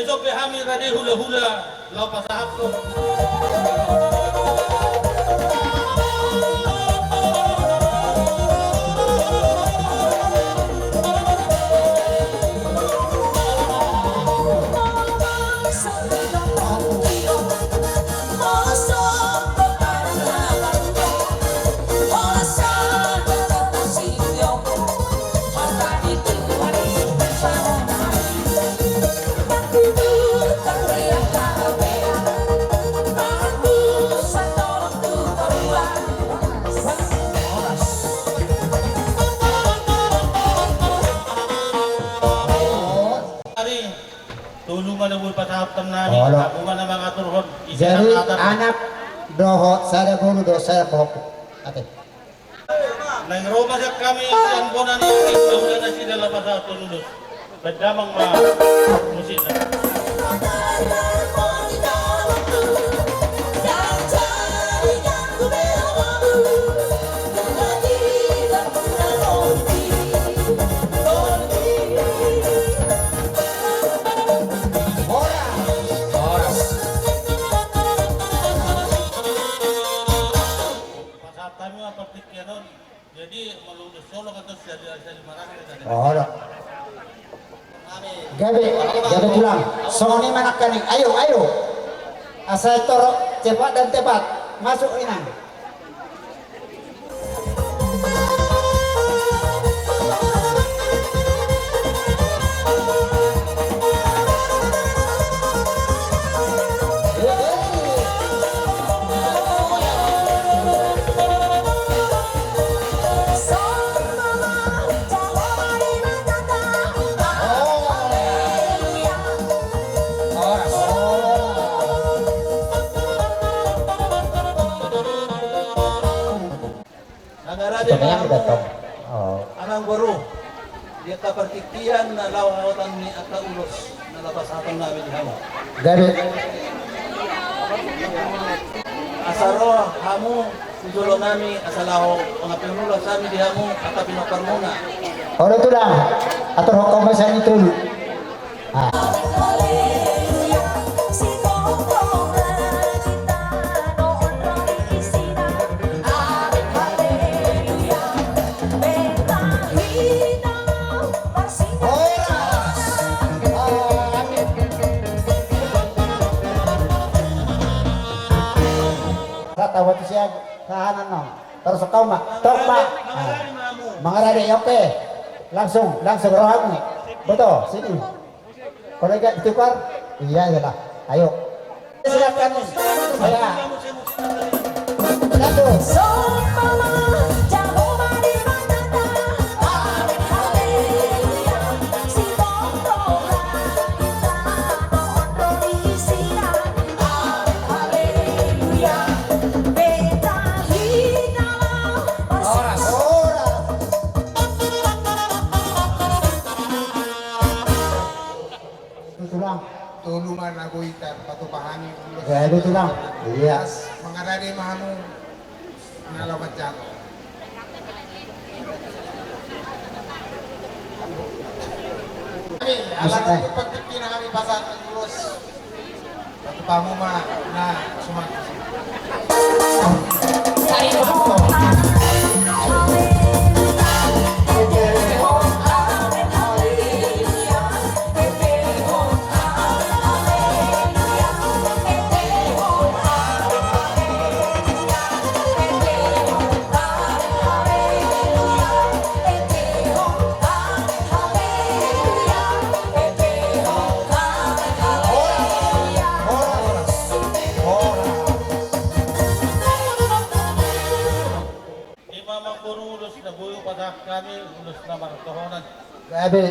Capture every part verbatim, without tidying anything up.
Dope hami rade hulahula, laho pasahathon. Ari, tolu ma na boi pasahathon nami, olo. Ahu ma na mangaturhon, isi. Jadi, anak dohot sada boru do sada boru. Ate. Naeng ro ma sian hami sian bona ni, asa ula nasida laho pasahathon ulos. Baen damang ma musikna. Horas. Horas. Pasahat hami ma partingkian on. Jadi, molo ulos holong atau sali-, sali marang kita. Oh, olo. Gabe, gabe tulang. Songon i ma nangkaning. Ayo, ayo. Asa tor cepat dan tepat. Masuk, Inang. Mangarade ma hamu, amangboru, di angka partingkian na laho haotan ni angka ulos na laho pasahaton nami di hamu. Gabe. Asa ro hamu tu jolo nami, asa laho mangampe ulos hami di hamu angka pinompar muna. Olo tulang, atur hokon ma sian i tolu. Ah. Tahu tu siap kahanan no. Terus kau mak, tok mak. Mangarade, oke. Langsung, langsung rohamu. Betul, sini. Kolega ditukar? Iya, iyalah. Ayo. Silakan. Ya. Satu. Horas. Horas. Tulang. Tolu ma na boi tarpatupa hami ulos. Ya, itu tulang. Iya. Mangarade ma hamu na laho manjalo. Hami, ala na tumpak tingki na hami pasahat ulos. Patupa hamu ma na suman. Ima amangboru ulos na boi hupasahat hami, ulos na martohonan. Gabe,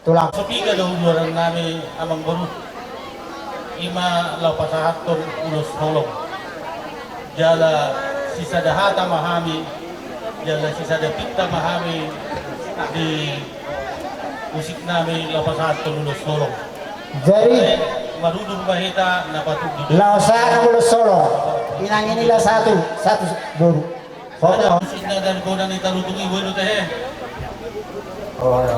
tulang. Sapiga do uduran nami amangboru. Ima laho pasahathon ulos holong. Jala sisada hata ma hami, jala sisada pinta ma hami di musik nami laho pasahathon ulos holong. Jadi, eh, marudung ma hita na patut di laho sahat ulos holong. Inang ini laho satu, satu boru. Horas. Ada khususnya dari Bona ni Tarutung i, boi do tehe. Oh, ya.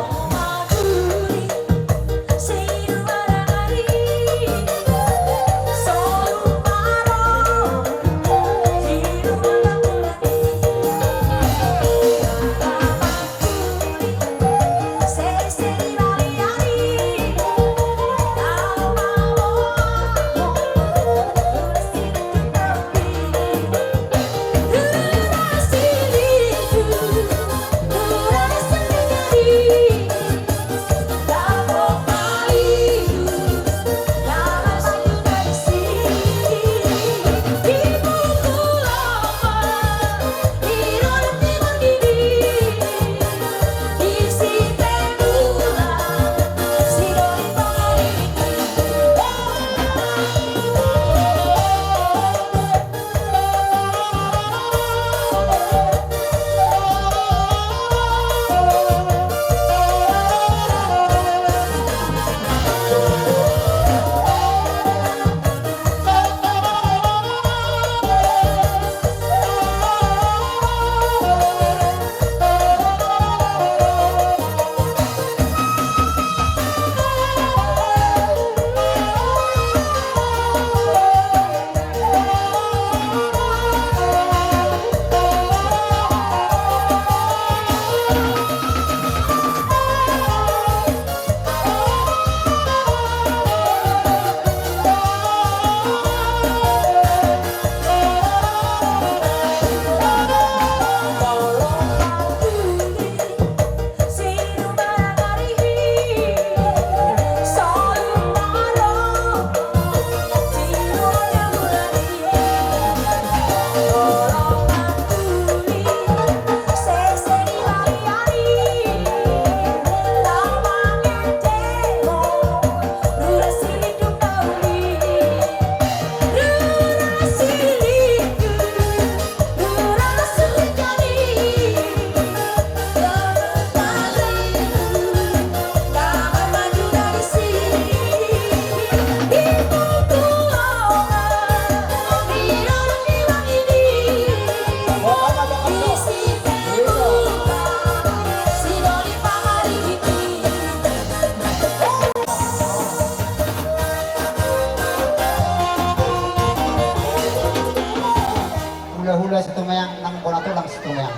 Tulang Situmeang nang bona tulang Situmeang.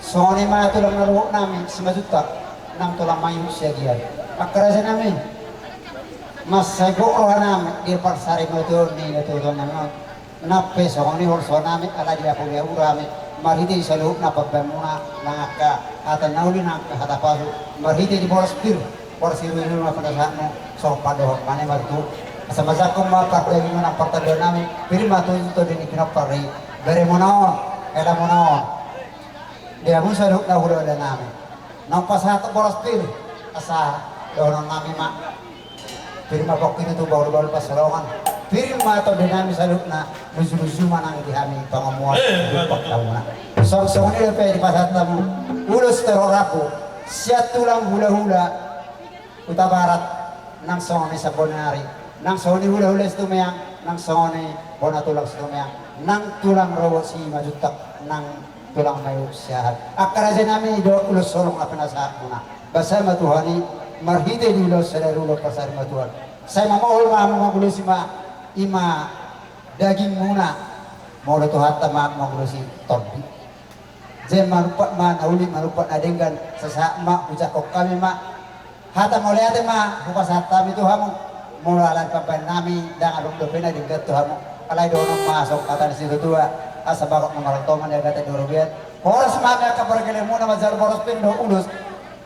Songon i ma tulang na luhut nami Simanjuntak nang tulang Maiuk Siagian. Angka raja nami, mansai gok roha nami di parsarimatua ni natuatua nami on. Nang pe songon i holso nami ala di apolia urami marhite di saluhutna pambahenmuna nang angka hata na uli nang angka hata pasu marhite di boras pir. Porsi rui ma panasahatmu. Sopat dohot mane martu. Asa masakkon ma pardagingon nang partanduan nami. Pir ma tu tondi ni pinompar i. Beremuna on, helamuna on. Di hamu saluhutna hulahula nami. Nang pasahat boras pir. Asa dohonon nami ma. Pir ma pongki tutu bahulbahul pansalongan. Pir ma tondi nami saluhutna. Luju-luju ma nang di hami pangomoan. Songon i dope dipasahat hamu ulos torop rambu. Sian tulang hulahula Hutabarat, nang songon i Sambonari, nang songon i hulahula Situmeang, nang songon i bona tulang Situmeang, nang tulang rorobot Simanjuntak, nang tulang Maiuk Siagian. Angka raja nami, dohot ulos holong na pinasahatmuna. Basa ma Tuhan i marhite di ulos sadari ulos parsarimatua. Sai mamohol ma hamu mangulosi ma i ma dagingmuna. Molo Tuhanta ma mangulosi tondi. Jei manumpak ma na uli manumpak na denggan, sasahat ma hujangkon hami ma. Hata mauliate ma hupasahat hami tu hamu. Molo alani pambahen nami ndang adong dope na denggan tu hamu. Alai dohonon ma songon hata ni situatua, asa bagot ma martonga ni agatan ni robean. Horas ma hami angka pargelengmuna manjalo boras pir dohot ulos.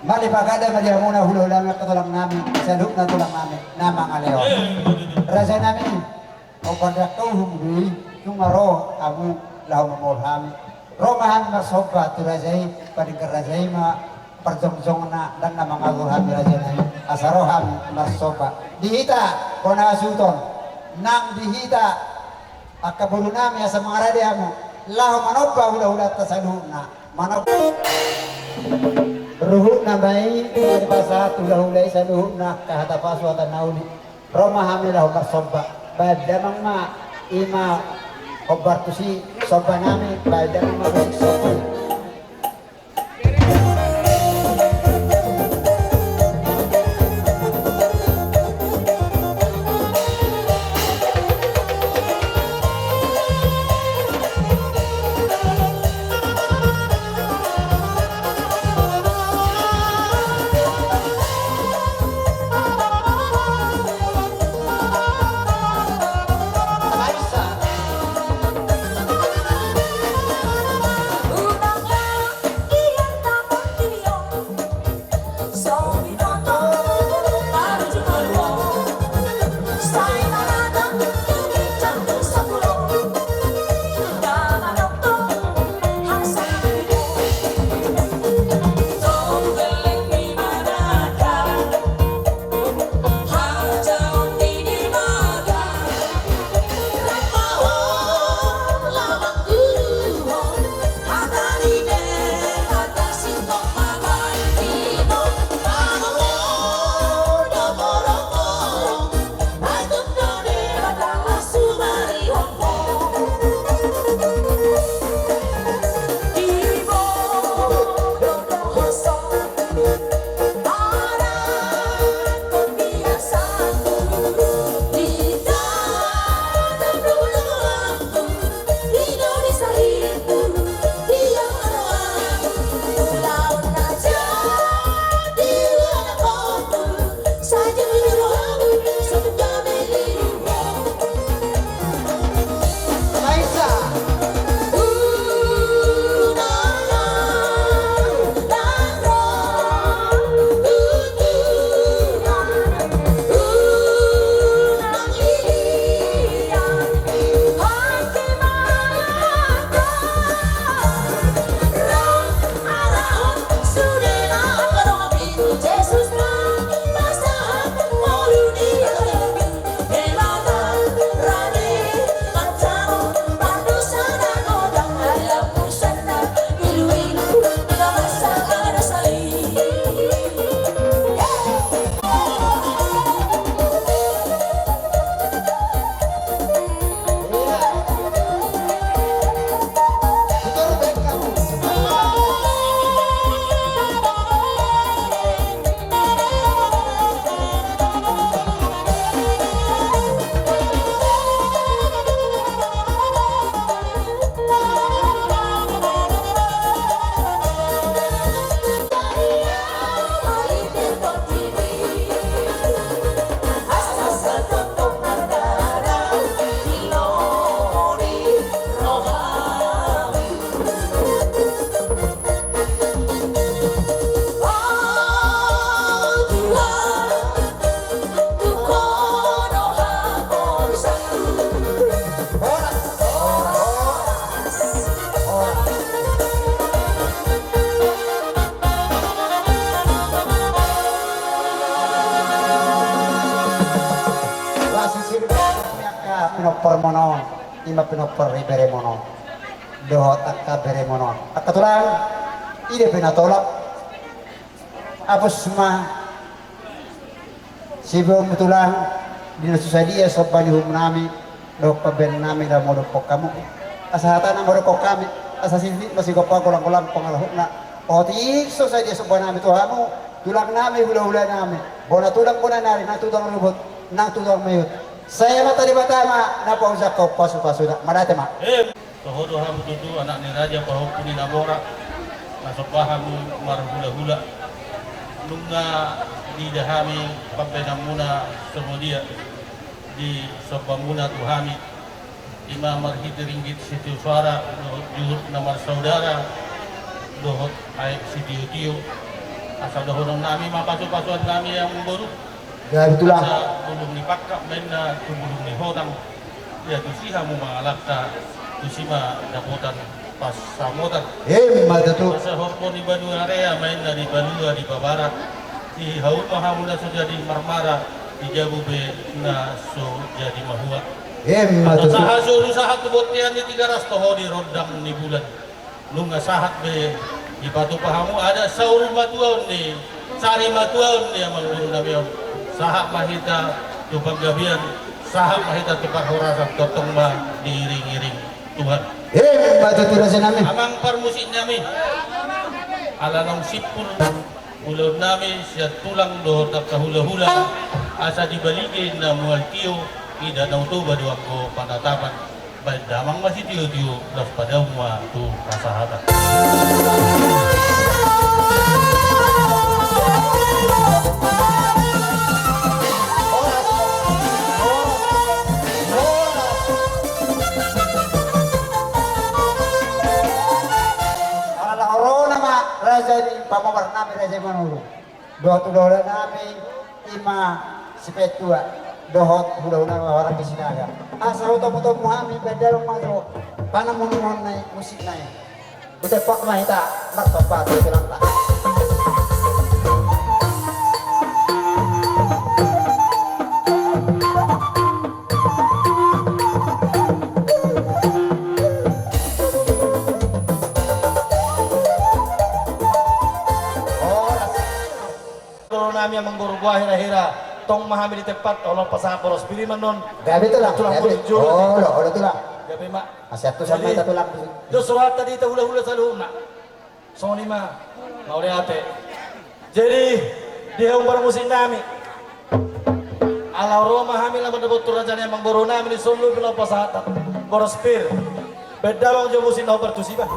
Marlipatganda ma di hamuna hulahula nami angka tulang nami, saluhutna tulang nami na mangalehon. Raja nami. Hombar di angka uhum do i, nunga ro hamu laho mamohol hami. Ro ma hami marsomba tu raja i, padenggan raja i ma parjongjongna, ndang na mangago hami raja nami, asa ro hami marsomba. Di hita bona hasuhuton, nang di hita angka boru nami asa mangarade hamu, laho manomba hulahulanta saluhutna, manomba. Ruhutna ma i, dipasahat hulahula i saluhutna angka hata pasu hata na uli. Ro ma hami laho marsomba. Bahen damang ma i ma hombar tusi somba nami, bahen damang ma musik somba. Angka pinomparmuna on, ima pinompar ni beremuna on dohot angka beremuna on. Angka tulang, i do pe na tolap. Apus ma sibomu tulang, di na so sadia somba ni uhum nami dohot pambahenan nami na mandokkon hamu. Asa hata na mandokkon hami, asa sititi ma sigompa, golang-golang pangarahutna. Otik so sadia somba nami tu hamu, tulang nami, hula-hula nami, bona tulang, bona nari, nang tu tulang ribot, nang tu tulang mehut. Sai Amanta Debata ma na pahompu pasu-pasuna. Mauliate ma. Em. Toho do hamu tutu anak ni raja pahompu ni na mora, na somba hamu marhula-hula. Nunga diida hami pambahenanmuna songon dia disombamuna tu hami, ima marhite ringgit sitio soara dohot juhut na marsaudara dohot aek sitio-tio. Asa dohonon nami ma pasu-pasuan nami, amangboru. Gabe tulang. Asa bulung ni pangkang ma inna tu bulung ni hotang. Ia tusi hamu mangalangka, tusi ma dapotan pansamotan. Ima tutu. Asa horbo ni banua rea ma inna di banua di babara. Di hauma hamu na so jadi marmara, di jabu be na so jadi mahua. Ima tutu. Asa sahat solu sahat tu bontean ni Tigaras, toho di rondang ni bulan. Nunga sahat be dipatupa hamu adat saur matuaon ni, sari matuaon ni amangboru nami on. Sahat ma hita tu panggabean, sahat ma hita tu parhorasan, tongtong ma diiring-iring Tuhan. Ima tutu raja nami. Amang parmusik nami, ala naung simpul ulaon nami sian tulang dohot angka hula-hula, asa di balige na mual tio, di Danau Toba do anggo panatapan. Baen damang ma sitio-tio, laos padaun ma tu hasahatan. Ala horona ma raja ni pamomar nami, raja i Manurung. Dohot hula-hula nami, ima sipetua dohot hula-hula nami Hawaranggi Sinaga. Asa hutomu-tomu hami, baen damang ma jo panamunuhon nai, musik nai. Hutempat ma hita marsomba tu tulangta. Boru nami, amangboru, boha hira-hira? Tong ma hami di tempat, olo pasahat boros pir i ma annon. Gabe tulang, gabe. Olo, olo tulang. Gabe ma. Asa tu sama hita tulang. Dos rohanta di hita hula-hula saluhutna. Songon i ma. Mauliate. Jadi, di hamu parmusik nami, ala ro ma hami laho mandapot tu raja ni amangboru nami, di son lobi laho pasahat boros pir. Baen damang jo musik na hombar tusi, bah.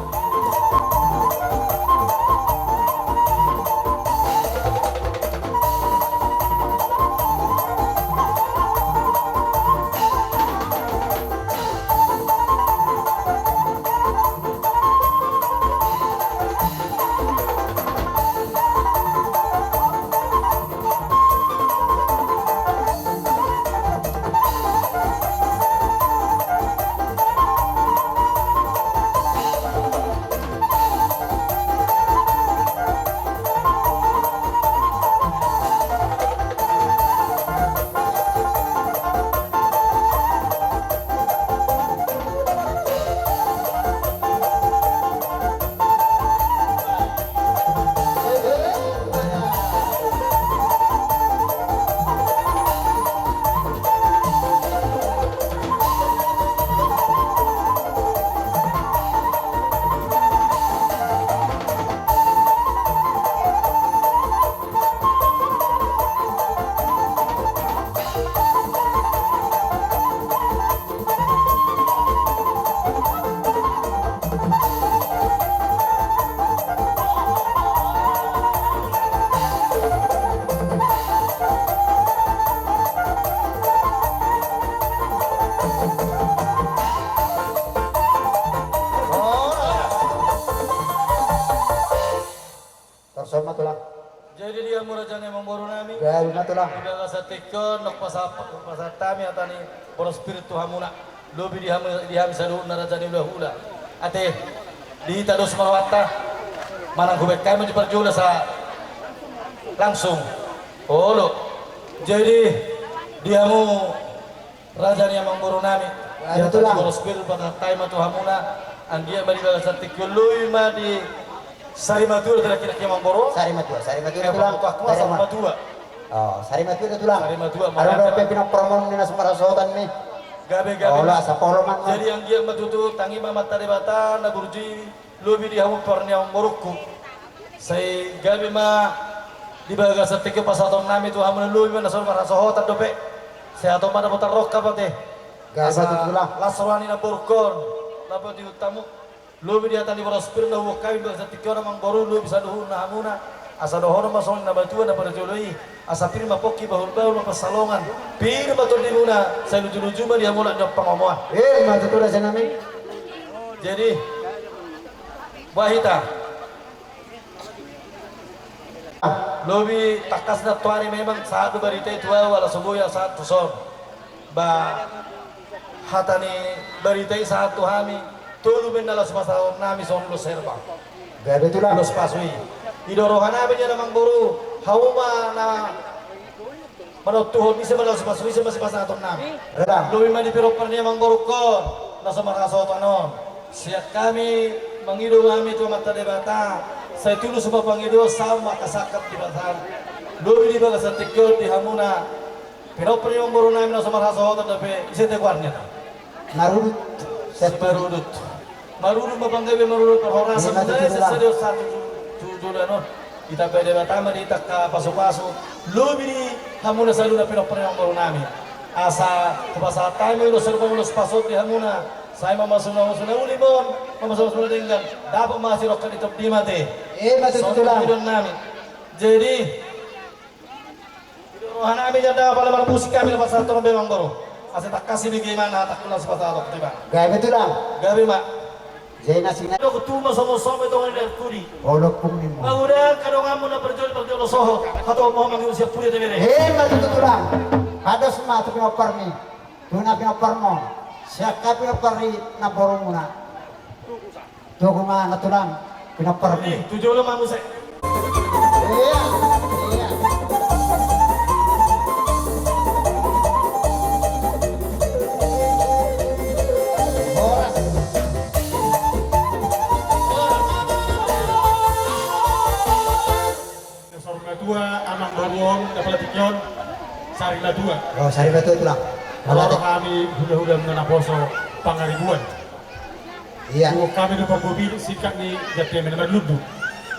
Torus ma tulang. Jadi di hamu raja ni amangboru nami. Gabe ma tulang. Di bagasan tingki on, nunga pasahat, pasahat hami hata ni boros pir tu hamuna. Lobi di hami, di hami saluhutna raja ni hulahula. Ate, di hita dos ma rohanta. Manang hubaen hami di parjolo asa langsung. Olo. Jadi di hamu Raja ni amangboru nami. Raja tulang. Boros pir, pasahat hami ma tu hamuna. Anggiat ma di bagasan tingki on lobi ma di sari matua, terakhir-terakhir amangboru. Sari matua, sari matua tulang. Sari matua. Oh, sari matua tulang. Sari matua. Adong dope pinomparmon na so marhasohotan i. Gabe, gabe. Jadi anggiat ma tutu, tangi ma Amanta Debata na burju, lobi di hamu pinompar ni amangborungku. Sai gabe ma di bagasan tingki on pasahaton nami tu hamuna, lobi ma na so marhasohotan dope. Sai hatop ma dapotan rongkap ate. Gabe ma tutu tulang. Las roha ni namborungkon, lape di hutamu. Lobi di hata ni boros pir na huboan hami di bagasan tingki on amangboru, lobi saluhutna hamuna. Asa dohonon ma songon na matua na parjolo i. Asa pir ma pongki, bahul-bahul ma pansalongan. Pir ma tondimuna, sai luju-luju ma di hamu olat ni pangomoan. Ima tutu raja nami. Jadi, boha hita. Lobi tangkas nantoari memang sahat do barita i tu ahu, ala so boi ahu sahat tuson. Ba hata ni barita i sahat tu hami, tolu ma na laos pasahaton nami songon ulos herbang. Gabe tulang. Ulos pasu i. I do roha nami nian amangboru, hamu ma na manontuhon, ise ma laos pasu, ise ma sipasahaton nami. Lobi ma di pinompar ni amangborungkon na so marhasohotan on. Sian hami mangido ma hami tu Amanta Debata, sai tulus ma pangidoan, saut ma angka sangkap di bagasan. Lobi di bagasan tingki on di hamuna pinompar ni amangboru nami na so marhasohotan dope, ise ate goarna? Marudut. Si Marudut. Marudut ma panggabean, marudut parhorasan. Ima tutu tulang. Sadia sahat tu joloan on. Ditambai Debata ma di hita angka pasu-pasu. Lobi di hamuna saluhutna pinompar ni amangboru nami. Asa hupasahat hami ulos herbang, ulos pasu on di hamuna. Sai mamasu-masu na uli ma on, mamasu-masu na denggan. Dapot ma hasidongan di tondi ma ate. Ima tutu tulang. Songon i do nami. Jadi, roha nami janda pala marmusik hami na pasahathon be amangboru. Asa tangkas i bege ma na hatangku, laos pasahathon be. Gabe tulang. Gabe ma. Jadi na sina. Dok tu ma somo-somo i tongon i dari pudi. Olok pung ni mo. Mauliate ma di donganmu na parjolo, parjolo sohot. Hatop ma ho mangihuthon sian pudi ate bere. Ima tutu tulang. Hadas ma tu pinomparmi. Tu na pinomparmon. Sian angka pinompar ni namborumuna. Togu ma na tulang, pinomparmi. Eh, tu jolo ma muse. Iya, iya. Horas. Horas. Sari matua, amangboru on, apala tingki on, sari matua. Oh, sari matua tulang. Molo hami hula-hula na naposo Pangaribuan. Iya. Diboan hami do panggopi singkat ni jateme na marlundu.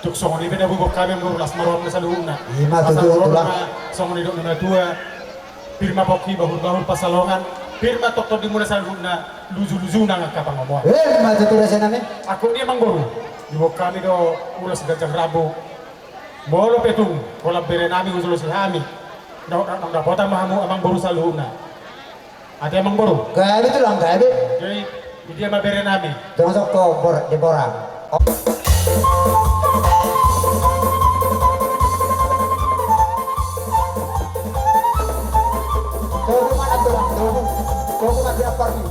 Tung songon i pe na diboan hami, amangboru, las ma roha muna saluhutna. Ima tutu tulang. Songon i didok na matua, pir ma pongki, bahul-bahul pansalongan, pir ma tondimuna saluhutna, luju-luju nang angka pangomoan. Ima tutu raja nami. Angkup ni amangboru, diboan hami do ulos ganjang rambu. Molo pe tung holan bere nami huulosi hami, na, na, na dapotan ma hamu amangboru saluhutna. Ate amangboru. Gabe tulang, gabe. Jadi, di dia ma bere nami? Tung songko bor, di borang. Togu ma na tulang, togu. Togu ma pinomparmi.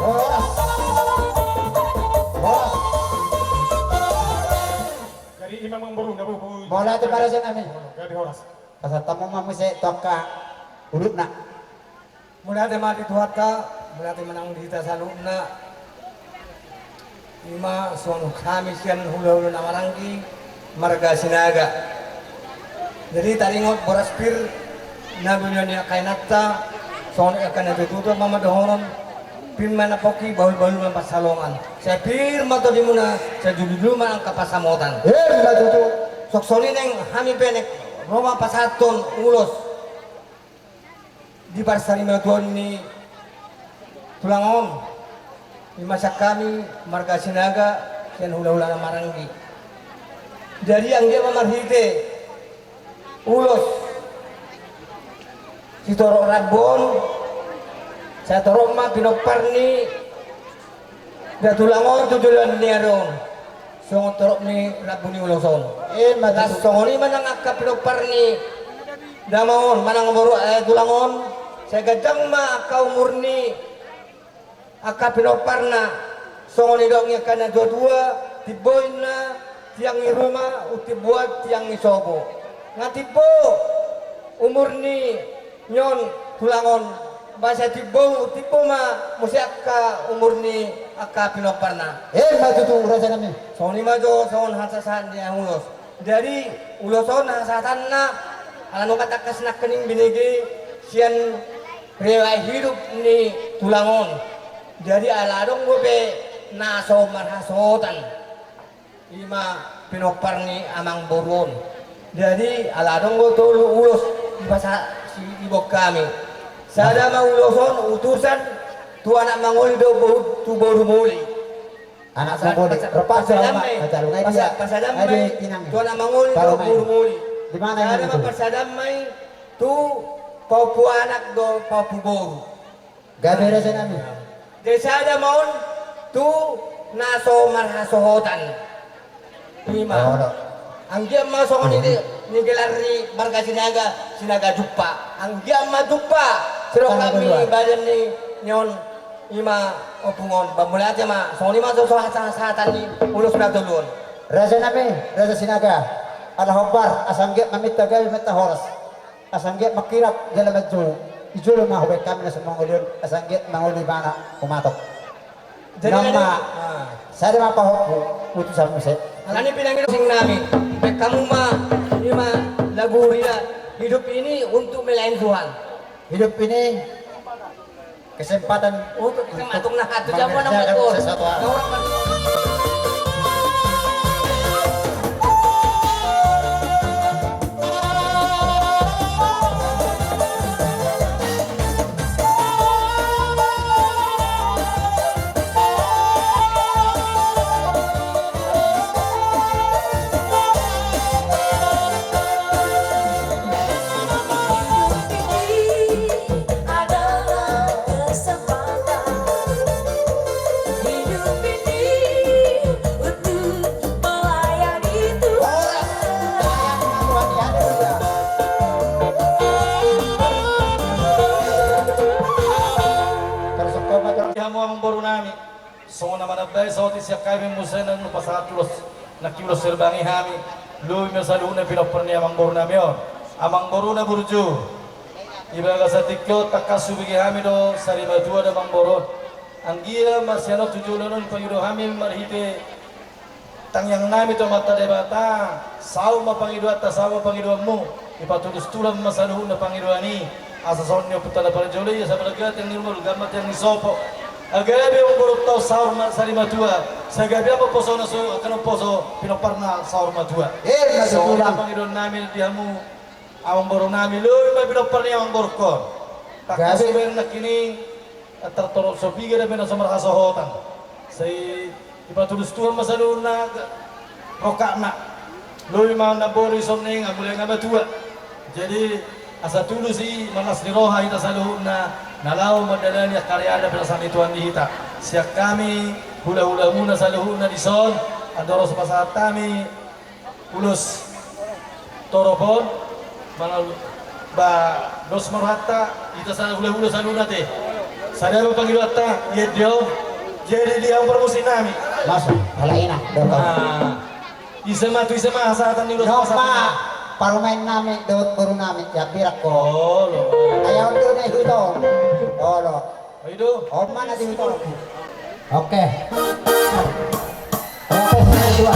Horas. Horas. Jadi ima amangboru na bubu. Mauliate ma raja nami. Jadi horas. Pasahat hamu ma muse tu angka ulutna. Mauliate ma di Tuhanta, mauliate ma nang di hita saluhutna. Ima songon hami sian hula-hula na maranggi, marga Sinaga. Jadi taringot boras pir na binoan ni angka inanta, songon angka na tutu-tutu ma dohonon, pir ma na pongki, bahul-bahul ma pansalongan. Sai pir ma tondimuna, sai julu-julu ma angka pansamotan. Ima tutu. Songon i nang hami pe, ro ma pasahathon ulos di parsarimatuaon ni tulang on, ima sian hami marga Sinaga, sian hula-hula na maranggi. Jadi anggiat ma marhite ulos sitorop rambu on, sai torop ma pinompar ni da tulang on tu joloan ni ari on, songon torop ni rambu ni ulos on. Ima tutu. Songon i ma nang angka pinompar ni da ma on, manang boru, eh, tulang on, sai ganjang ma angka umur ni angka pinomparna, songon nidok ni angka na tua-tua, timbo inna, tiang ni ruma, umtimboan tiang ni sopo. Nga timbo umur ni nion tulang on, ba sai timbo, timbo ma muse angka umur ni angka pinomparna. Emma tutu, raja nami. Songon i ma jo songon hasasahat ni ulos. Jadi ulos on hasahatanna ala nunga tangkas nangkining binege sian riwayat hidup ni tulang on. Jadi ala adong dope na so marhasohotan. Ima pinompar ni amangboru on. Jadi ala adong do tolu ulos dipasa-, si-, diboan hami. Sada ma ulos on utusan tu anak mangoli dohot tu boru moli. Anak mangoli. Parsadaan ma i. Parsadaan ma i tu anak mangoli dohot boru moli. Sada ma parsadaan ma i tu pahompu anak dohot pahompu boru. Gabe raja nami. Jadi sada ma on tu na so marhasohotan. Ima. Anggiat ma songon i nigelar ni marga Sinaga, Sinaga jumpa. Anggiat ma jumpa sidok hami badan ni nion ima ompung on. Ba mauliate ma, songon i ma so hasahatan ni ulos na tolu on. Raja nami, raja Sinaga. Ala hombar, asa anggiat ma minta gabe minta horas. Asa anggiat mangkirap jala manjou, i jolo ma hubaen hami na so mangoli on, asa anggiat mangoli ibana humatop. Jadi nama, sada ma pahompu, utusan muse. Alani pinangido sing nami, baen hamu ma, ima lagu huria, hidup ini untuk melayani Tuhan. Hidup ini kesempatan untuk mengerjakan sesuatu hal. Adalah kesempatan hidup ini untuk melayani Tuhan. Hamu amangboru nami. Songon na manambai saotik sian hami muse na pasahat ulos, nangkin ulos sirbangi hami, lobi ma saluhutna pinompar ni amangboru nami on, amangboru na burju. Di bagasan tingki on tangkas hubege hami do sarimatua do amangboru on. Anggiat ma sian on tu joloan on pangido hami marhite tangiang nami tu Amanta Debata, saut ma pangidoanta, saut ma pangidoanmu. Dipatulus Tuhan ma saluhutna pangidoan i, asa songon ni ompunta na parjolo i, asa balga tiang ni rumah, balga ma tiang ni sopo. Asa gabe amangborunta on saur ma-, sarimatua, asa gabe ma poso na so, angka na poso pinomparna saur matua. Songon i ma pangidoan nami di hamu amangboru nami, lobi ma pinompar ni amangborungkon. Tangkas hubaen nangkin i, tar torop so piga dope na so marhasohotan. Sai dipatulus Tuhan ma saluhutna rongkapna. Lobi ma na boru i songon i nga mulai nga matua. Jadi asa tulus i, marlas ni roha hita saluhutna na laho mandalani angka ari-ari na pinasahat ni Tuhan di hita. Sian hami hulahulamuna saluhutna dison, andorang so pasahat hami ulos torop on, manang ba dos ma rohanta, hita sada hulahula saluhutna te. Sada ma pangidoanta, ia diau, jadi di hamu parmusik nami. Masuk, ala ina, dotong. Ah, ise ma tu ise ma hasahatan ni ulos pasahat nami? Parumaen nami, dohot boru nami, ia birak ko. Olo. Ai on do na i huta on. Olo. Ayo do. Oma na di huta. Oke. Oke, sudah dua.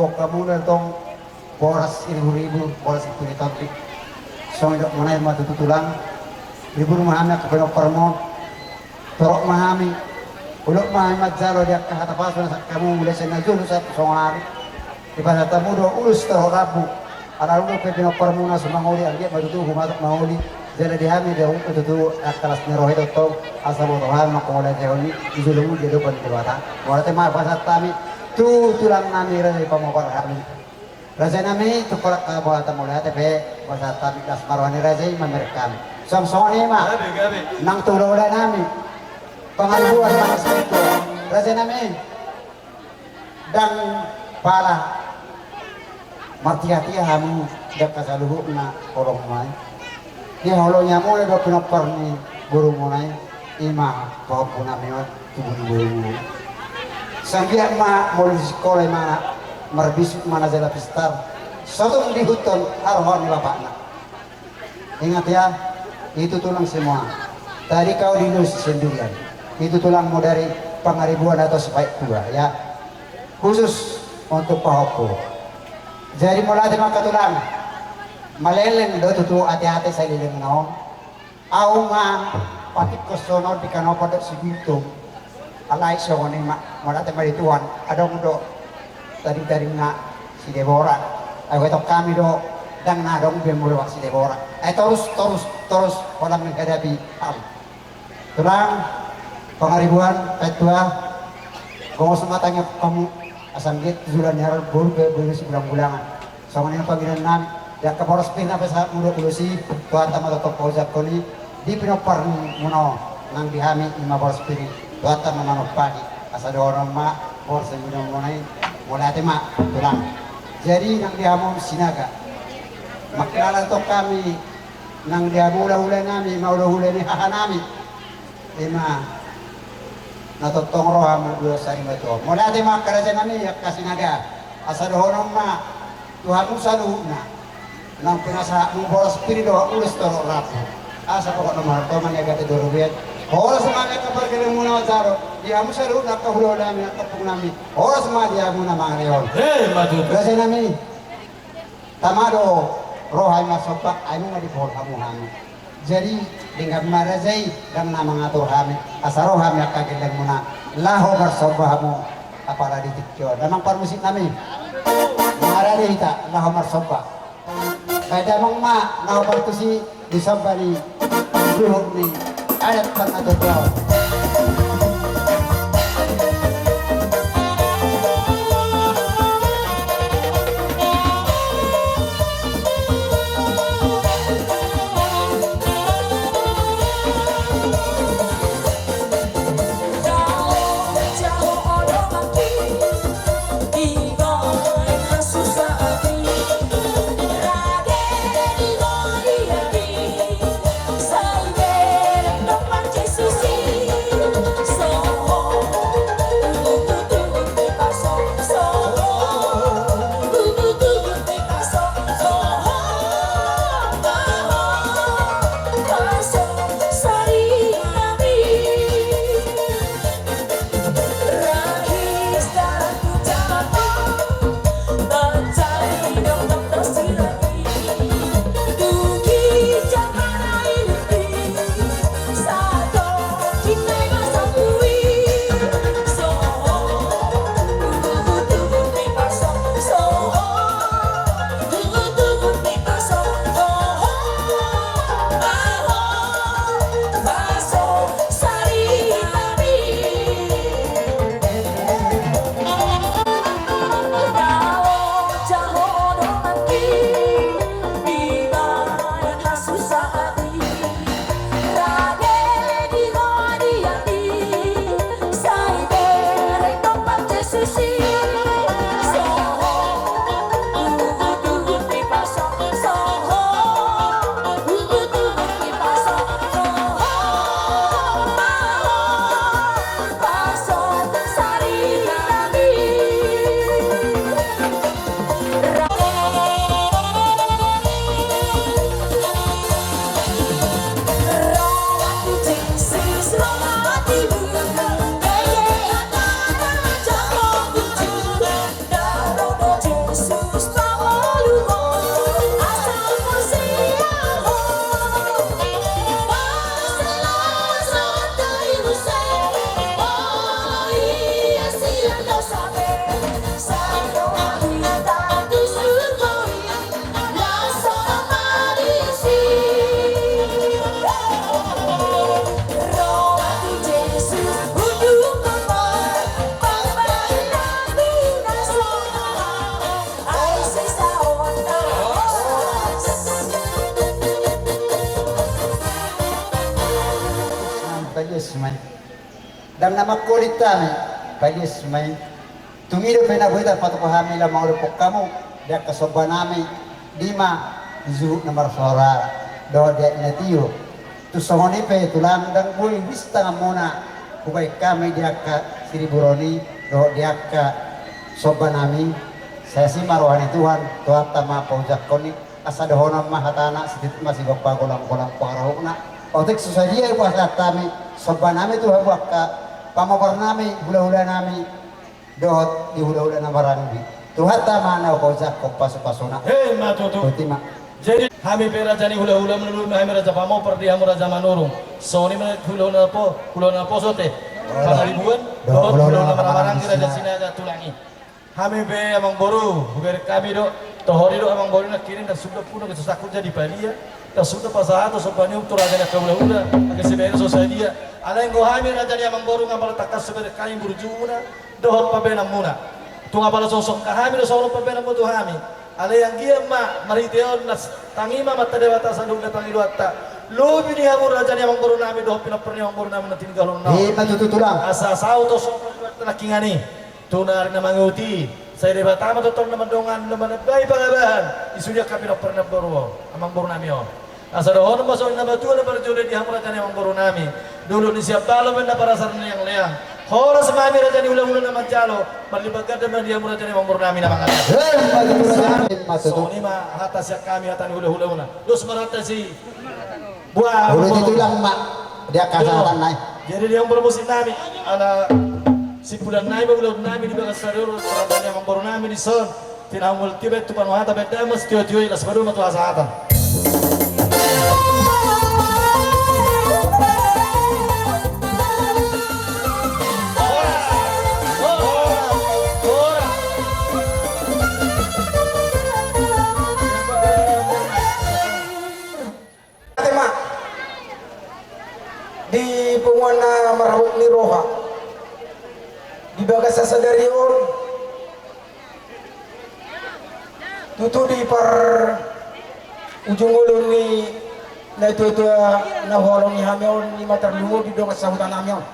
Bokka muna tong boras ribu-ribu, boras ribu-ribu. Songon i dohononmu ma tutu tulang, ribur ma hami angka pinomparmu. Torop ma hami, ulok ma hami manjalo di angka hata pasu na sangkamu mulai sian na jolo sahat tu saonari. Dipasahat hamu do ulos torop rambu. Ala ulos pe pinomparmuna so mangoli, anggiat ma tutu humatok mangoli. Jala di hami do tutu angka las ni roha i tongtong, asa boto hami manghaholehon i di jolomu di adopan ni Debata. Mauliate ma hupasahat hami tu tulang nami raja i pamobar hami. Raja nami, tu pola ka boha ta mauliate pe, boha ta las ma roha ni raja i mamereng hami. Songon i ma. Gabe, gabe. Nang tu hulahula nami. Pangaribuan ma na sahat tu raja nami. Ndang pala martiatiha hamu di angka saluhutna holong nami. Dihaholongi hamu do pinompar ni borumuna i, i ma pahompu nami on tu borumuna i. Sanggiat ma molo di sikola i ma marbisuk ma na jala pistar, sotung diihuthon haroha ni bapakna. Ingat ya, itu tulang semua. Tadi kau di Indonesia sendirian. Itu tulangmu dari Pangaribuan atau Sipaet Tua, ya. Khusus untuk pahompu. Jadi mauliate ma angka tulang. Maleleng do tutu ateate saleleng na on. Ahu ma patik kosongon di Kanopa dohot Siguto. Alai songon i ma, mauliate ma di Tuhan, adong do tading-tadingna si Debora. Ai huetong hami do, ndang na adong be molo si Debora. Ai torus, torus, torus, holan menghadapi hal. Tulang, Pangaribuan, Paet Tua, gomos ma tangiang hamu, asa anggiat tu joloan ni ari on boru pe boru sibulang-bulangan. Songon i ma pangidoan nami, di angka boras pir na pasahatmu do ulos i, Tuhanta ma tongtong paojakhon i, di pinomparmuna on, nang di hami i ma boras pir i, Tuhanta ma manompaki, asa dohonon ma, boras ni pinomparmuna i, mauliate ma, tulang. Jadi, nang di hamu Sinaga, mangkilala tong hami, nang di hamu hulahula nami, ma hulahula ni haha nami, i ma, na tongtong ro hamu dua sari ma tu on. Mauliate ma angka raja nami, angka Sinaga. Asa dohonon ma tu hamu saluhutna. Nang pinasahatmu boras pir dohot ulos torop rambu. Asa pokok na martonga ni agate dorobian. Horas ma di angka pargelengmuna manjalo. Di hamu saluhutna angka hulahula nami, angka ompung nami. Horas ma di hamu na mangalehon. Eh, ma tutu. Raja nami. Tama do roha i marsomba, ai nunga dibohal hamu hami. Jadi, denggan ma raja i, ndang na mangatur hami, asa ro hami angka gellengmuna, laho marsomba hamu, apala di tingki on. Damang parmusik nami, marade hita, laho marsomba. Baen damang ma, laho partusi, di somba ni suhut ni adat pangaturna. Ndang na mangkolit hami, palias ma i. Tung i dope na boi tarpatupa hami laho mangadophon hamu di angka somba nami, di ma juhut na marsoara dohot di aek na tio. Tung songon i pe tulang, ndang boi huris tanganmuna hubaen hami di angka siriburon i dohot di angka somba nami. Sai asi ma roha ni Tuhan, Tuhanta ma paojakhon i. Asa dohonon ma hatana, sititi ma sigompa, golang-golang pangarahutna. Otik so sadia i pasahat hami somba nami tu hamu angka pamopar nami, hula-hula nami, dohot di hula-hula na maranggi. Tuhanta ma na paojakhon pasu-pasuna. Emma tutu. Boti ma. Jadi hami pe raja ni hula-hula, manurung ma hami raja pamopar di hamu raja Manurung. Songon i ma hula-hula na po, hula-hula na poso te. Pangaribuan dohot hula-hula na marhahamaranggi, raja Sinaga tulang i. Hami pe amangboru, hubereng hami do, tohori do amangboru nangkin i, ndang suda puna, ndang suda jadi palia, ndang suda pasahaton somba ni uhum tu raja ni angka hula-hula, angka sibahenon so sadia. Alai anggo hami raja ni amangboru, nga pala tangkas hubereng hami burjumuna dohot pambahenanmuna. Tung apala songon i hami do songon on pambahenanmu tu hami. Alai anggiat ma marhite on las tangi ma amanta Debata saluhutna pangidoanta. Lobi ni hamu raja ni amangboru nami dohot pinompar ni amangboru nami na tinggal on. Emma tutu tulang. Asa saut do songon nangkiningan i. Tu na ari na mangihut i, sai Debata ma tongtong na mandongani, na manambai pangabahan di sude angka pinompar ni amangboru on, amangboru nami on. Asa dohonon ma songon na matua na parjolo di hamu raja ni amangboru nami. Dolok ni sian balo ma na parasar ni leang-leang. Horas ma hami raja ni hula-hula na manjalo, marlipat ganda ma di hamu raja ni amangboru nami na mangalehon. Emma tutu. Songon i ma hata sian hami, hata ni hula-hula on. Dos ma rohanta si Buah, ulu amangboru. Tulang ma di angka sahatan nai. Jadi di amangboru musik nami, ala simpulan nai ma ulaon nami di bagas sadari on, sahatan ni amangboru nami dison. Tinamul tiba tu panuhata bedama setio-tio i, las padua ma tu hasahatan. Ate ma di punguan na marhabot ni roha di bagasan sadari on, tutu di parujung ulu ni natua-tua na huhaholongi hami on, i ma tarlumobi dongan sahuta nami on.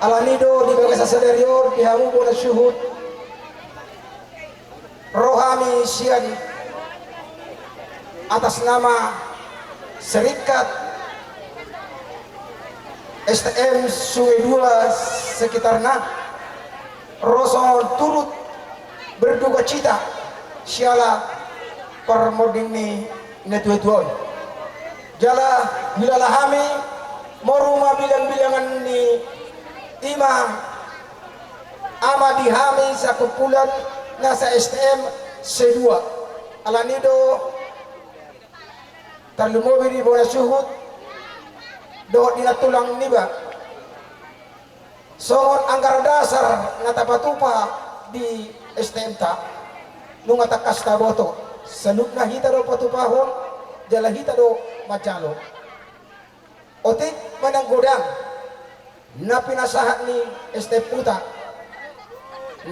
Alani do di bagasan sadari on di hamu bona suhut, ro hami sian atas nama Serikat S T M Sungai Dua sekitarna, ro songon turut berdukacita siala parmonding ni natua-tua on. Jala huhilala hami moru ma bilang-bilangan ni, i ma ama di hami sakumpulan nasa S T M C dua. Alani do tarlumobi di bona suhut dohot di nantulang niba. Songon anggaran dasar na tapatupa di S T M-ta, nunga tangkas taboto, saluhutna hita do patupahon, jala hita do manjalo. Otik ma nang godang na pinasahat ni S T M-ta,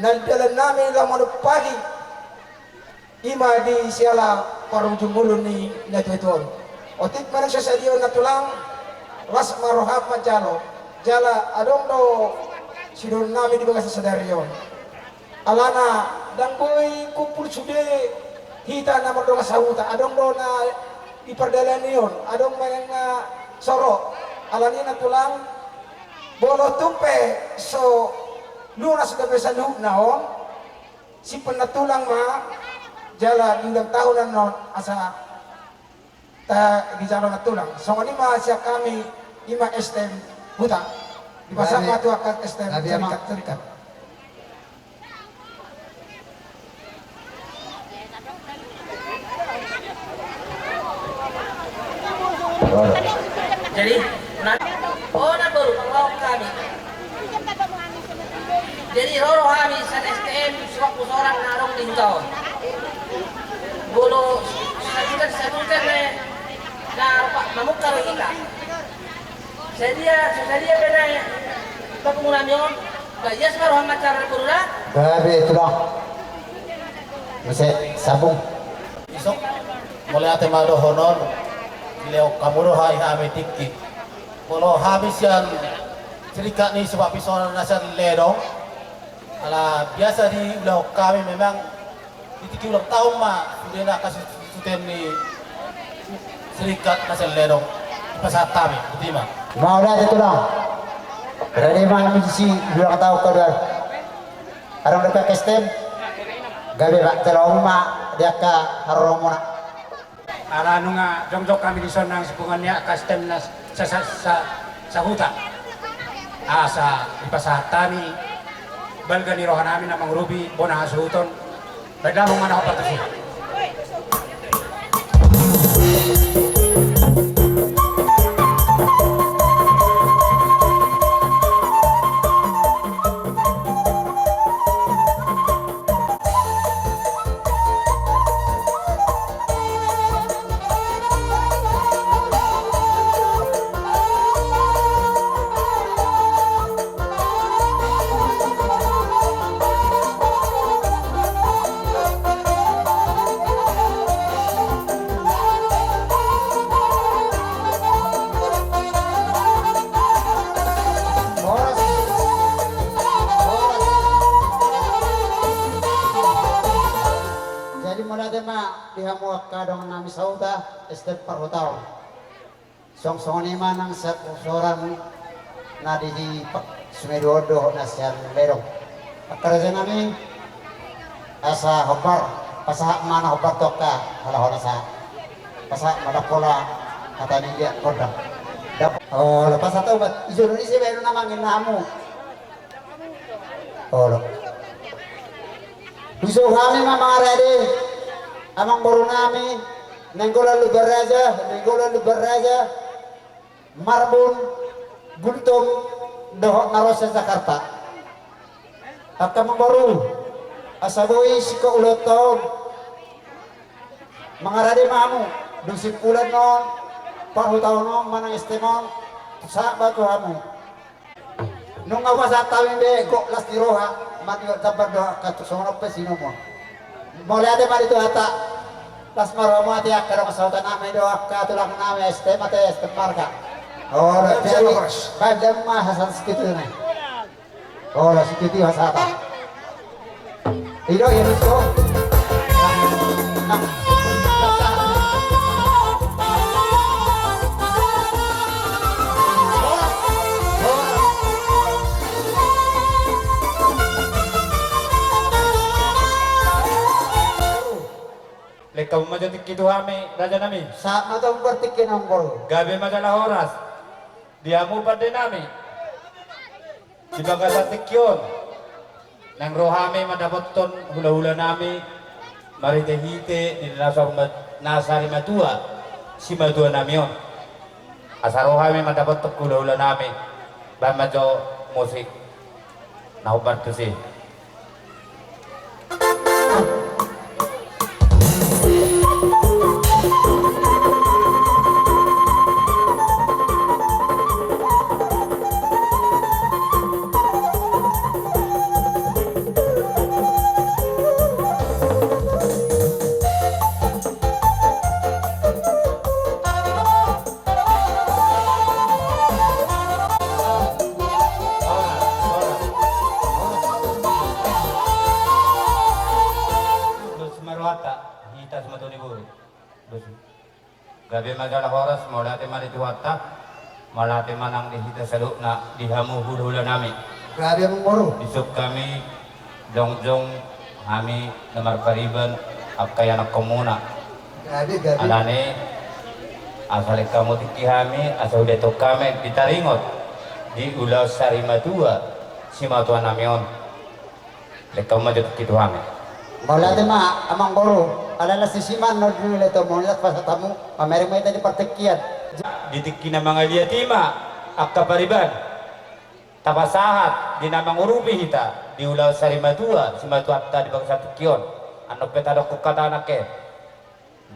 na dalan nami laho manumpahi, i ma di siala parujung ulu ni natua-tua on. Otik ma nang so sadia on nantulang, las ma roham manjalo, jala adong do sidohonon nami di bagasan sadari on. Alana ndang boi kumpul sude hita na mardongan sahuta, adong do na di pardalanan on, adong ma na so ro. Alani nantulang, molo tung pe so lunas dope saluhutna on, simpan nantulang ma, jala di ulang tahunan on asa ta dijalo nantulang. Songon i ma sian hami, i ma S T M huta. Dipasahat ma tu angka S T M serikat-serikat. Jadi, na, oh, na baru, baru kami. Jadi, ro do hami sian S T M, suak musorang na adong di huta on. Bolo, sakitar sabutan, eh, na mamungka do hita. Sadia, sadia pe nai, papungu nami on, ba ias ma roham mancar boru da. Gabe tulang. Muse sambung. Isuk, mauliate ma dohonon, dilehon hamu do hami tingki. Molo hami sian Serikat ni Supak Pisoran na sian Ledong, ala biasa diulahon hami memang di tingki ulang tahun ma sude na angka sututen ni Serikat na sian Ledong dipasahat hami, botima. Mauliate tulang. Rade ma hami disi ulang tahun, kaduan. Adong dope angka S T M? Gabe, Pak, jalo hamu ma di angka haroromuna. Ala nunga jongjong hami dison nang sipunguan ni angka S T M na sa, sa, sa, sahuta. Asa dipasahat hami balga ni roha nami na mangurupi bona hasuhuton. Baen damang ma na hombar tusi. Jadi mauliate ma di hamu angka dongan nami sahuta, S T M Parhutaon. Songon i ma nang sian Pisoran na di Sungai Dua on dohot na sian Ledong. Angka raja nami, asa hombar, pasahat ma na hombar tu angka halak on, asa pasahat ma, dapot pola hata ni liat gondang. Dap-, olo, pasahat obat. Ijo do ni si baen na mangan hamu. Olo. Hujou hami ma, amang rade, amangboru nami, Nainggolan Lumban Raja, Nainggolan Lumban Raja, Marbun, Gultom, dohot na ro sian Jakarta. Angka amangboru, asa boi singkop ulaonta on. Amang rade, ma hamu, dung simpulan on, parhutaon on manang S T M on, sahat ma tu hamu. Nunga hupasahat hami be gok las ni roha, mati jambar do angka tu songon on pe sinumon. Mauliate ma di Tuhanta. Las ma rohamu ate angka dongan sahuta nami dohot angka tulang nami, S T M ate, S T M marga. Olo, jadi, baen damang ma hasahatan sitiotio nai. Olo, sitiotio hasahatan. Ido, ido, ido. Lengkap ma jo tingki tu hami, raja nami. Sahat ma tu hamu partingkian, amangboru. Gabe ma jala horas di hamu pande nami. Di bagasan tingki on, naeng ro hami mandapothon hulahula nami, marhitehite di na sari ma-, na sari matua, simatua nami on. Asa ro hami mandapothon hulahula nami, baen ma jo musik na hombar tusi. Dos ma rohanta, hita simatua ni boru. Dos. Gabe ma jala horas, mauliate ma di Tuhanta, mauliate ma nang di hita saluhutna, di hamu hulahula nami. Gabe, amangboru. Dison hami jongjong, hami na marpariban, angka ianakhonmuna. Gabe, gabe. Alani, asa lengkap ma tingki hami, asa hudathon hami di taringot, di ulaon sari matua, simatua nami on. Lengkap ma jo tingki tu hami. Mauliate ma, amangboru, ala las ni siman na di leto moniat pasahat hamu, mamereng ma hita di partingkian. Di tingki na mangaliat i ma, angka pariban. Tapasahat di na mangurupi hita, di ulaon sari matua, simatuanta di bagasan tingki on. Annon pe tadokkon hata nangkin.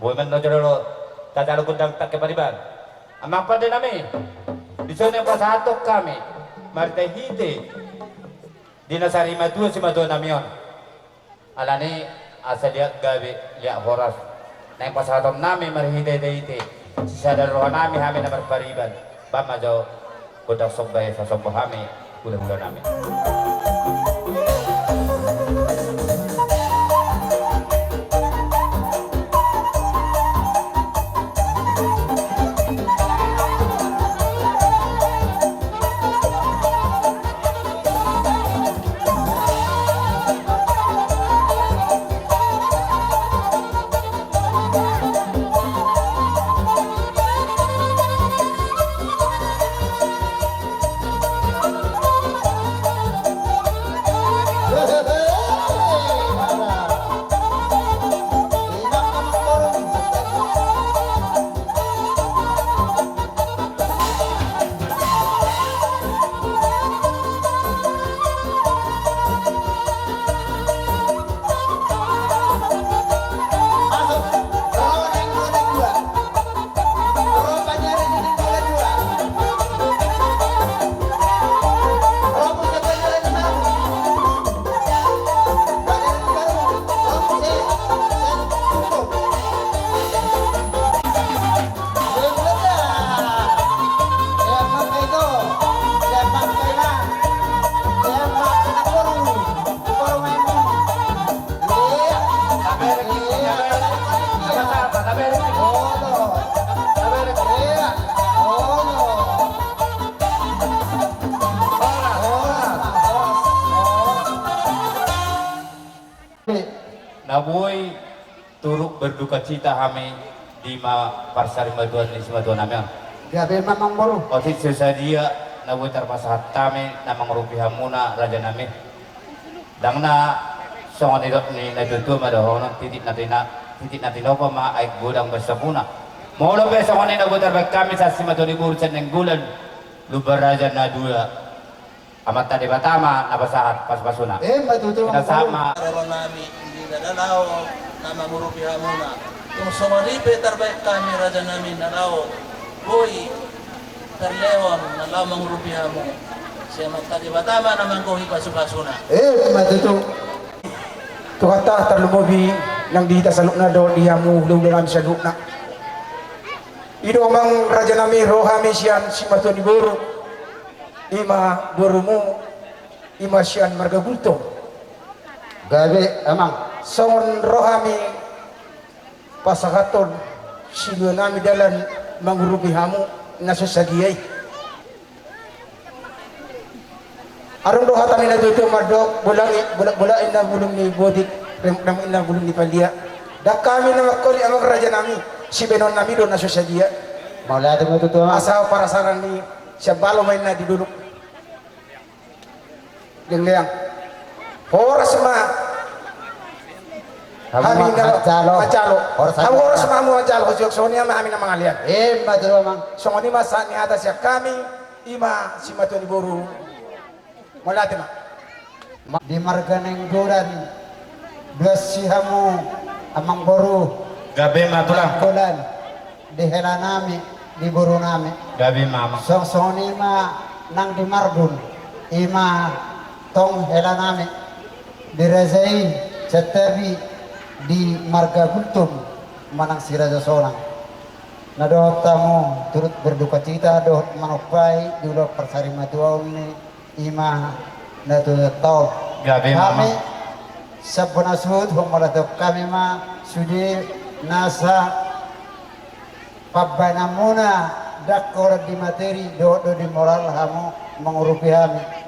Boi ma annon jolo tajalo gondang nangkin pariban. Amang pande nami, dison naeng pasahathon hami, marhitehite di na sari matua simatua nami on. Alani asa liat gabe, liat horas. Naeng pasahaton nami marhitehite, sisada roha nami hami na marpariban. Baen ma jo Godang somba i, sasomba hami hulahula nami. Na boi turut berduka cita hami di ma parsarimatuan ni simatua nami on. Gabe ma amang boru. Otik so sadia na boi tarpasahat hami na mangurupi hamuna raja nami. Ndang na songon nidok ni natuatua ma dohonon, titik na tina, titik na tinopa ma aek godang baen sampuna. Molo pe songon i na boi tarbaen hami sian simatua ni boru Sian Nainggolan, Lumban Raja na dua. Amanta Debata ma na pasahat pasupasuna. Emma tutu. Ina sama. Roro nami di na laho na mangurupi hamuna. Tung songon i pe tarbaen hami raja nami na laho boi tarlehon na laho mangurupi hamu. Sian Amanta Debata ma na manggohi pasupasuna. Emma tutu. Tuhanta tarlumobi nang di hita saluhutna dohot di hamu hulahula nami saluhutna. I do amang raja nami, ro hami sian simatua ni boru. I ma borumu, i ma sian marga Gultom. Gabe amang. Songon ro hami pasahathon silua nami dalan mangurupi hamu na so sadia i. Adong do hata ni natuatua mandok, bolak i, bolak-bolak inna bulung ni botik, remuk-remuk inna bulung ni palia. Ndang hami na mangkoli amang raja nami, sibaenon nami do na so sadia. Mauliate ma tutu amang. Asa parasaran ni siambalo ma inna di dolok. Lengleang. Horas ma. Hamu hami na manjalo. Manjalo. Horas hamu, horas ma hamu manjalo. Songon i ma hami na mangalean. Emma tutu amang. Songon i ma sahat ni hata sian hami, i ma simatua ni boru. Mauliate ma. Ma-, di marga Nainggolan, duansi hamu amang boru. Gabe ma tulang. Nainggolan. Di hela nami, di boru nami. Gabe ma amang. Songon, songon i ma nang di Marbun, i ma tong hela nami. Di raja i, santabi di marga Gultom, manang si Raja Sonang. Na dohot hamu turut berduka cita, dohot manumpahi di ulaon parsarimatuaon ni i ma natuatuanta on. Gabe ma amang. Hami sian bona suhut, hupamatehon hami ma sude nasa pambahenanmuna, ndang holan di materi dohot do di moral hamu mangurupi hami.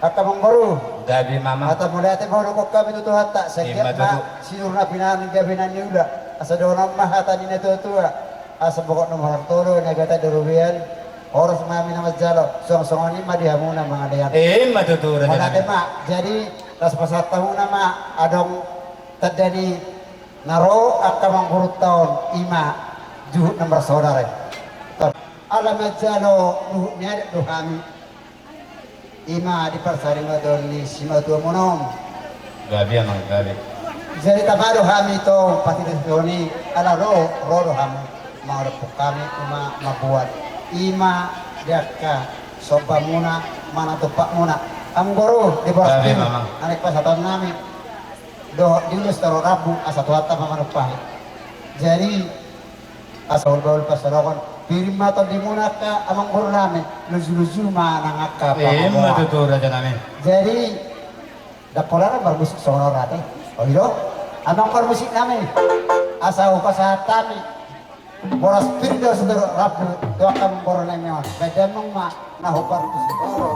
Angka amang boru. Gabe ma amang. Hata mauliate ma hudokhon hami tu Tuhanta, sai anggiat ma tutu. Sinuhur na pinahan, gabe na niula. Asa dohonon ma hata ni natuatua. Asa bohot na marharto do, na gata do robean. Horas ma hami na manjalo, songon, songon i ma di hamu na mangalean. Emma tutu raja nami. Mauliate ma, jadi laos pasahat hamuna ma adong tanda ni na ro angka amang borunta on, i ma juhut na marsaudara i. Ala manjalo juhut ni adat do hami. I ma di parsarimatuaon ni simatuamuna on. Gabe amang, gabe. Jadi tama do hami tu parsarimatuaon i, ala ro, ro do hamu mangadophon hami, i ma mamboan. I ma di angka sombamuna manang tumpakmuna. Amang boru, di boras. Gabe ma amang. Anak pasahaton nami. Dohot di ulos taro rambu asa Tuhanta ma manumpahi. Jadi asa bahul-bahul pansalongan. Pir ma tondimuna angka amangboru nami, luju-luju ma nang angka pangomoan. Ima tutu raja nami. Jadi, ndang pola ra marmusik songon on ate. O i do, amang parmusik nami. Asa hupasahat hami boras pir do sitorop rambu tu angka amangboru nami on. Baen damang ma na hombar tu siboro.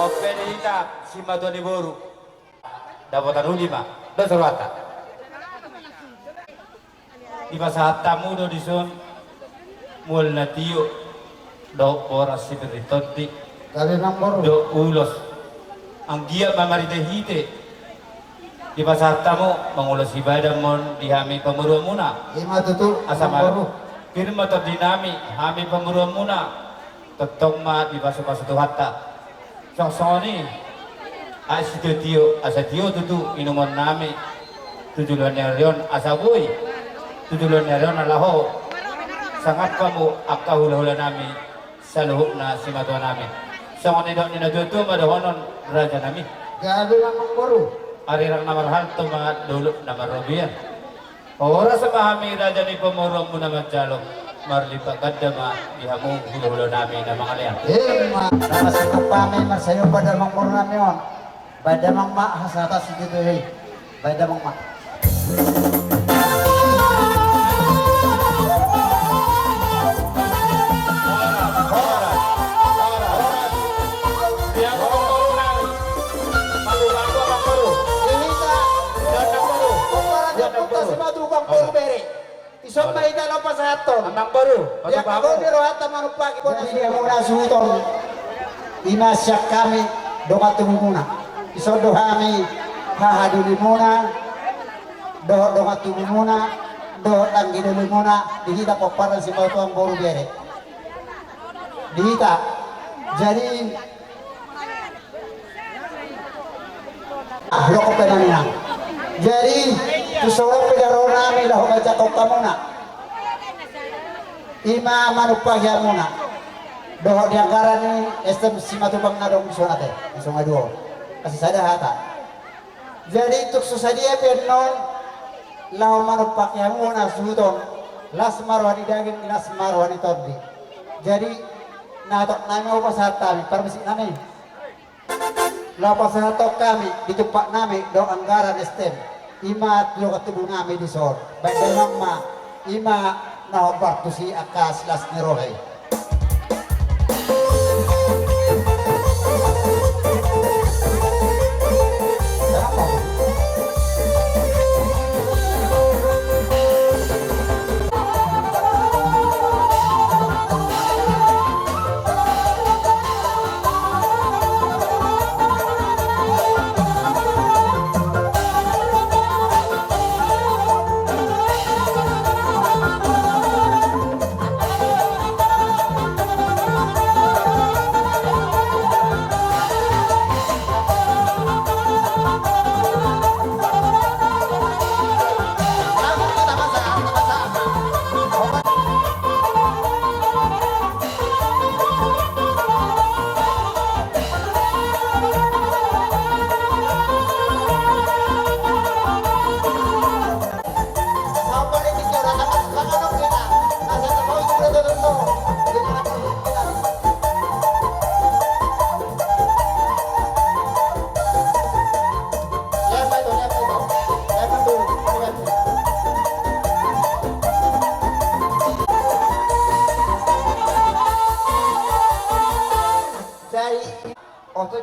Ope di hita simatua ni boru. Dapotan uli ma. Dos rohanta. Dipasahat hamu do dison mual na tio dohot boras sipir ni tondi. Gabe amangboru. Dohot ulos. Anggiat ma marhite-hite dipasahat hamu mangulosi badan ma on di hami pamoruonmuna. Ima tutu. Asa amangboru. Pir ma tondi nami hami pamoruonmuna. Tongtong ma dipasu-pasu Tuhanta. Songon i, ai sitio-tio, asa tio tutu inumon nami tu joloan ni ari on, asa boi tu joloan ni ari on na laho sangap hamu angka hula-hula nami saluhutna simatua nami. Songon nidok ni na tua-tua ma dohonon raja nami. Gabe amangboru. Arirang na marhalto ma dolok na marrobean. Horas ma hami raja ni pamoruonmuna manjalo, marlipat ganda ma di hamu hula-hula nami na mangalean. Ima, na masinumpang hami marsayumba di amangboru nami on. Baen damang ma hasahatan sitio-tio i. Baen damang ma. Di hita, pomparan ni ompunta Simatupang boru bere. Dison ma hita laho pasahathon. Amangboru, dia patupa hamu. Dia kagok ni rohanta manumpahi bona. Jadi dia muna suhuton. Ima sian hami dongan tubumuna. Dison do hami hahadolimuna dohot dongan tubumuna dohot anggi dolimuna di hita pomparan Simatupang boru bere. Di hita. Jadi Ah, dokkon pe nami nang. Jadi tu so ro pe da ro nami laho manjangkon hamuna. Ima manumpahi hamuna. Dohot di anggaran ni S T M Simatupang na adong di son ate, di Songaduo. Asi sada hata. Jadi tung so sadia pe annon laho manumpahi hamuna suhuton. Las ma roha ni daging, las ma roha ni tondi. Jadi na hatop nami ma hupasahat hami, parmusik nami. Laho pasahathon hami di tumpak nami dohot anggaran S T M. Ima tu dongan tubu nami di son. Baen damang ma, ima na hombar tusi angka silas ni roha i.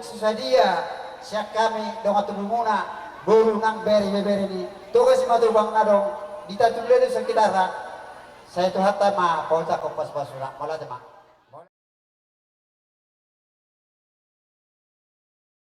Sadia sian hami dongan tubumuna, boru nang bere-bere ni Toga Simatupang na adong di Tanjung Balai dohot sekitarna. Sai Tuhanta ma pasahathon pasu-pasuna. Mauliate ma.